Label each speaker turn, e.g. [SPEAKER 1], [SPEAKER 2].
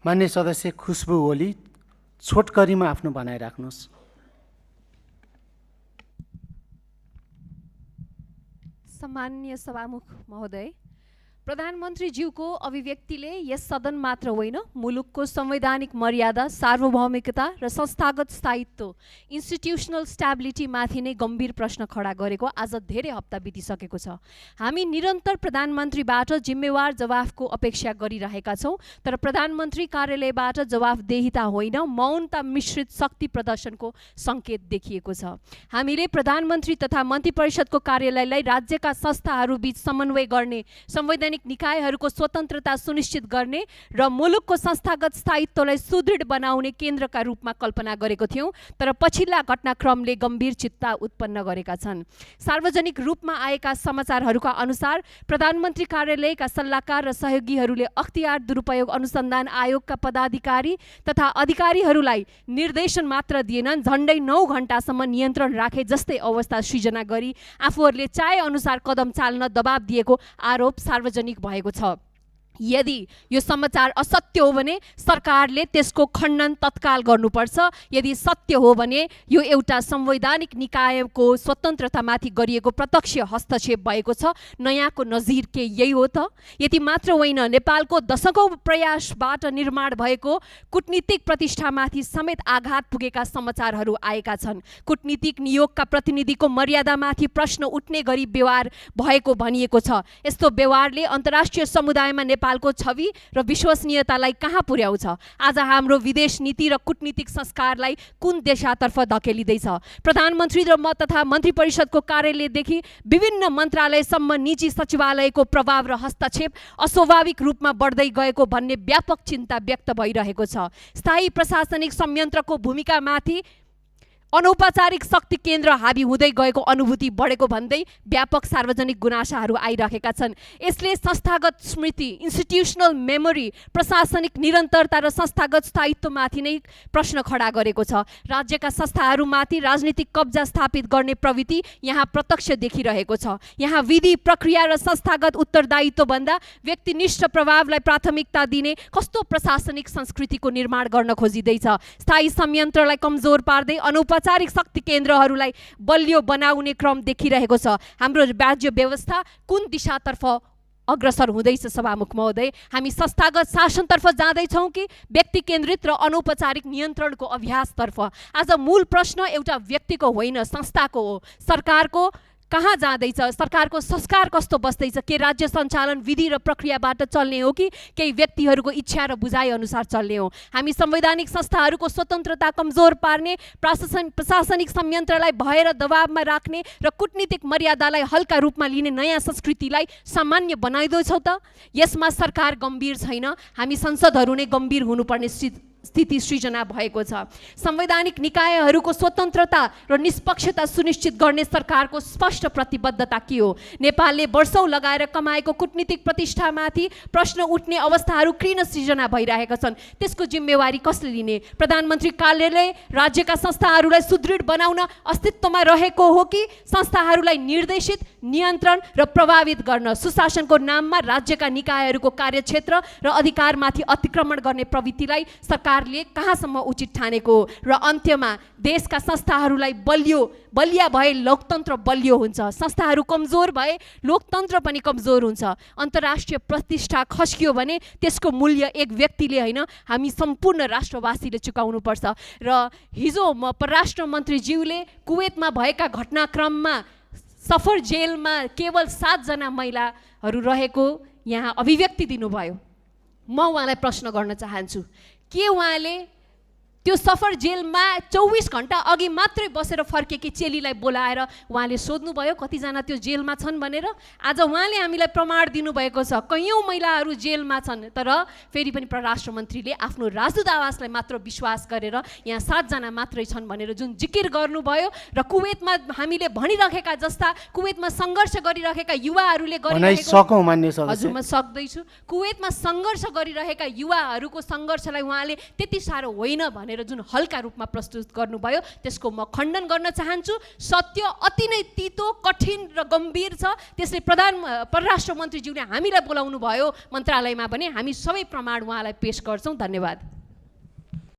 [SPEAKER 1] मान्य सदस्य खुशबु ओली, छोटकरीमा आफ्नो भनाइ राख्नुहोस्।
[SPEAKER 2] सम्माननीय सभामुख महोदय, प्रधानमन्त्रीज्यूको अभिव्यक्तिले यस सदन मात्र होइन, मुलुकको संवैधानिक मर्यादा, सार्वभौमिकता र संस्थागत स्थायित्व, इन्स्टिट्युसनल स्ट्याबिलिटीमाथि नै गम्भीर प्रश्न खडा गरेको आज धेरै हप्ता बितिसकेको छ। हामी निरन्तर प्रधानमन्त्रीबाट जिम्मेवार जवाफको अपेक्षा गरिरहेका छौँ, तर प्रधानमन्त्री कार्यालयबाट जवाफदेहिता होइन, मौनता मिश्रित शक्ति प्रदर्शनको सङ्केत देखिएको छ। हामीले प्रधानमन्त्री तथा मन्त्री परिषदको कार्यालयलाई राज्यका संस्थाहरूबीच समन्वय गर्ने, संवैधानिक निकायहरूको स्वतन्त्रता सुनिश्चित गर्ने र मुलुकको संस्थागत स्थायित्वलाई सुदृढ बनाउने केन्द्रका रूपमा कल्पना गरेको थियौँ, तर पछिल्ला घटनाक्रमले गम्भीर चिन्ता उत्पन्न गरेका छन्। सार्वजनिक रूपमा आएका समाचारहरूका अनुसार प्रधानमन्त्री कार्यालयका सल्लाहकार र सहयोगीहरूले अख्तियार दुरुपयोग अनुसन्धान आयोगका पदाधिकारी तथा अधिकारीहरूलाई निर्देशन मात्र दिएनन्, झन्डै 9 घण्टासम्म नियन्त्रण राखे जस्तै अवस्था सृजना गरी आफूहरूले चाहे अनुसार कदम चाल्न दबाब दिएको आरोप सार्वजनिक भएको छ। यदि यो समाचार असत्य हो भने सरकारले त्यसको खण्डन तत्काल गर्नुपर्छ। यदि सत्य हो भने यो एउटा संवैधानिक निकायको स्वतन्त्रतामाथि गरिएको प्रत्यक्ष हस्तक्षेप भएको छ। नयाँको नजिर के यही हो त? यति मात्र होइन, नेपालको दशकौँ प्रयासबाट निर्माण भएको कूटनीतिक प्रतिष्ठामाथि समेत आघात पुगेका समाचारहरू आएका छन्। कूटनीतिक नियोगका प्रतिनिधिको मर्यादामाथि प्रश्न उठ्ने गरी व्यवहार भएको भनिएको छ। यस्तो व्यवहारले अन्तर्राष्ट्रिय समुदायमा नेपालको छवि र विश्वसनीयतालाई कहाँ पुर्याउँछ? आज हाम्रो विदेश नीति र कूटनीतिक संस्कारलाई कुन दिशातर्फ धकेलिँदैछ? प्रधानमन्त्री र म तथा मन्त्री परिषदको कार्यालयदेखि विभिन्न मन्त्रालयसम्म निजी सचिवालयको प्रभाव र हस्तक्षेप अस्वाभाविक रूपमा बढ्दै गएको भन्ने व्यापक चिन्ता व्यक्त भइरहेको छ। स्थायी प्रशासनिक संयन्त्रको भूमिकामाथि अनौपचारिक शक्ति केन्द्र हाबी हुँदै गएको अनुभूति बढेको भन्दै व्यापक सार्वजनिक गुनासाहरू आइरहेका छन्। यसले संस्थागत स्मृति, इन्स्टिट्युसनल मेमोरी, प्रशासनिक निरन्तरता र संस्थागत स्थायित्वमाथि नै प्रश्न खडा गरेको छ। राज्यका संस्थाहरूमाथि राजनीतिक कब्जा स्थापित गर्ने प्रवृत्ति यहाँ प्रत्यक्ष देखिरहेको छ। यहाँ विधि, प्रक्रिया र संस्थागत उत्तरदायित्वभन्दा व्यक्तिनिष्ठ प्रभावलाई प्राथमिकता दिने कस्तो प्रशासनिक संस्कृतिको निर्माण गर्न खोजिँदैछ? स्थायी संयन्त्रलाई कमजोर पार्दै औपचारिक शक्ति केन्द्रहरूलाई बलियो बनाउने क्रम देखिरहेको छ। हाम्रो राज्य व्यवस्था कुन दिशातर्फ अग्रसर हुँदैछ? सभामुख महोदय, हामी संस्थागत शासनतर्फ जाँदैछौँ कि व्यक्ति केन्द्रित र अनौपचारिक नियन्त्रणको अभ्यासतर्फ? आज मूल प्रश्न एउटा व्यक्तिको होइन, संस्थाको हो। सरकारको कहाँ जाँदैछ? सरकारको संस्कार कस्तो बस्दैछ? के राज्य सञ्चालन विधि र प्रक्रियाबाट चल्ने हो कि केही व्यक्तिहरूको इच्छा र बुझाइ अनुसार चल्ने हो? हामी संवैधानिक संस्थाहरूको स्वतन्त्रता कमजोर पार्ने, प्रशासनिक संयन्त्रलाई भय र दबावमा राख्ने र कूटनीतिक मर्यादालाई हल्का रूपमा लिने नयाँ संस्कृतिलाई सामान्य बनाइदिन्छौँ त? यसमा सरकार गम्भीर छैन, हामी संसदहरू नै गम्भीर हुनुपर्ने स्थिति सृजना भएको छ। संवैधानिक निकायहरूको स्वतन्त्रता र निष्पक्षता सुनिश्चित गर्ने सरकारको स्पष्ट प्रतिबद्धता के हो? नेपालले वर्षौँ लगाएर कमाएको कूटनीतिक प्रतिष्ठामाथि प्रश्न उठ्ने अवस्थाहरू किन सृजना भइरहेका छन्? त्यसको जिम्मेवारी कसले लिने? प्रधानमन्त्री कार्यालय राज्यका संस्थाहरूलाई सुदृढ बनाउन अस्तित्वमा रहेको हो कि संस्थाहरूलाई निर्देशित, नियन्त्रण र प्रभावित गर्न, सुशासनको नाममा राज्यका निकायहरूको कार्यक्षेत्र र अधिकारमाथि अतिक्रमण गर्ने प्रवृत्तिलाई सरकारले कहाँसम्म उचित ठानेको? र अन्त्यमा देशका संस्थाहरूलाई बलिया भए लोकतन्त्र बलियो हुन्छ, संस्थाहरू कमजोर भए लोकतन्त्र पनि कमजोर हुन्छ। अन्तर्राष्ट्रिय प्रतिष्ठा खस्कियो भने त्यसको मूल्य एक व्यक्तिले होइन, हामी सम्पूर्ण राष्ट्रवासीले चुकाउनुपर्छ। र हिजो परराष्ट्र मन्त्रीज्यूले कुवेतमा भएका घटनाक्रममा सफर जेलमा केवल 7 जना महिलाहरू रहेको यहाँ अभिव्यक्ति दिनुभयो। म उहाँलाई प्रश्न गर्न चाहन्छु, के उहाँले त्यो सफर जेलमा 24 घण्टा अघि मात्रै बसेर फर्केकी चेलीलाई बोलाएर उहाँले सोध्नुभयो कतिजना त्यो जेलमा छन् भनेर? आज उहाँले हामीलाई प्रमाण दिनुभएको छ कैयौँ महिलाहरू जेलमा छन्, तर फेरि पनि परराष्ट्र मन्त्रीले आफ्नो राजदूतावासलाई मात्र विश्वास गरेर यहाँ 7 जना मात्रै छन् भनेर जुन जिकिर गर्नुभयो र कुवेतमा हामीले भनिराखेका जस्ता कुवेतमा सङ्घर्ष गरिरहेका युवाहरूले हजुर म सक्दैछु, कुवेतमा सङ्घर्ष गरिरहेका युवाहरूको सङ्घर्षलाई उहाँले त्यति साह्रो होइन भनेर जुन हल्का रूपमा प्रस्तुत गर्नुभयो त्यसको म खण्डन गर्न चाहन्छु। सत्य अति नै तितो, कठिन र गम्भीर छ। त्यसले परराष्ट्र मन्त्रीज्यूले हामीलाई बोलाउनु भयो मन्त्रालयमा भने हामी सबै प्रमाण उहाँलाई पेश गर्छौँ। धन्यवाद।